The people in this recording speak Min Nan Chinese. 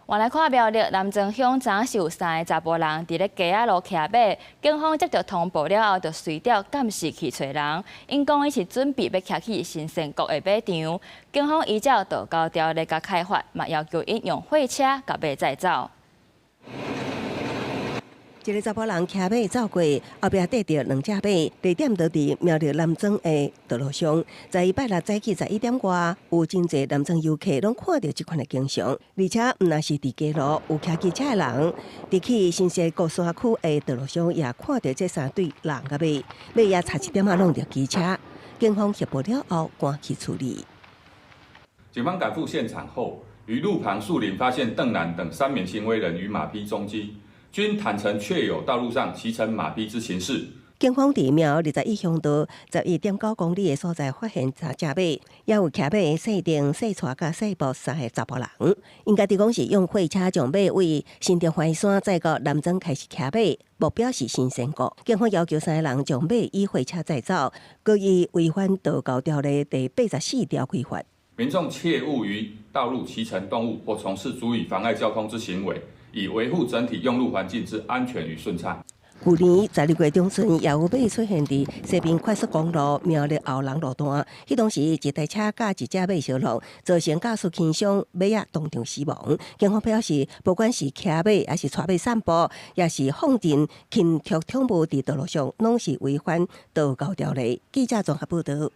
換來看苗栗南庄鄉昨是有三個查埔人佇咧街仔路騎馬，警方接到通報了後，就隨調監視器揣人。𪜶講伊是準備欲騎去新生國的馬場，警方依照道交條例共開罰，嘛要求𪜶用貨車共馬載走。一个查埔人騎馬走過，後壁綴著兩隻馬，地點就佇苗栗南庄的道路上。在拜六早起11點外，有真濟南庄遊客攏看著這款的景象，而且毋但是佇街路有騎機車的人，佇去新生國山區的道路上也看著這三對人佮馬，馬也差一點仔挵著機車。警方協報了後，趕去處理。警方趕赴現場後，於路旁樹林發現鄧南等三名行為人與馬匹蹤跡。均坦承確有道路上騎乘馬匹之情事。警方佇苗21鄉道11.9公里的所在發現三隻馬，也有騎馬的細定、細帶佮細布三个查埔人。𪜶家己講是用貨車將馬為新竹環山載到南庄開始騎馬，目標是新生國。警方要求三个人將馬以貨車載走，閣以違反道交條例第84條開罰。民眾切勿於道路騎乘動物或從事足以妨礙交通之行為，以維護整體用路環境之安全與順暢。舊年12月中旬，也有馬出現佇西濱快速公路苗栗後龍路段，彼當時一台車佮一隻馬相挵，造成駕駛輕傷，馬仔當場死亡。警方表示，不管是騎馬，抑是帶馬散步，抑是放任禽畜寵物佇道路上，攏是違反道交條例。記者綜合報導。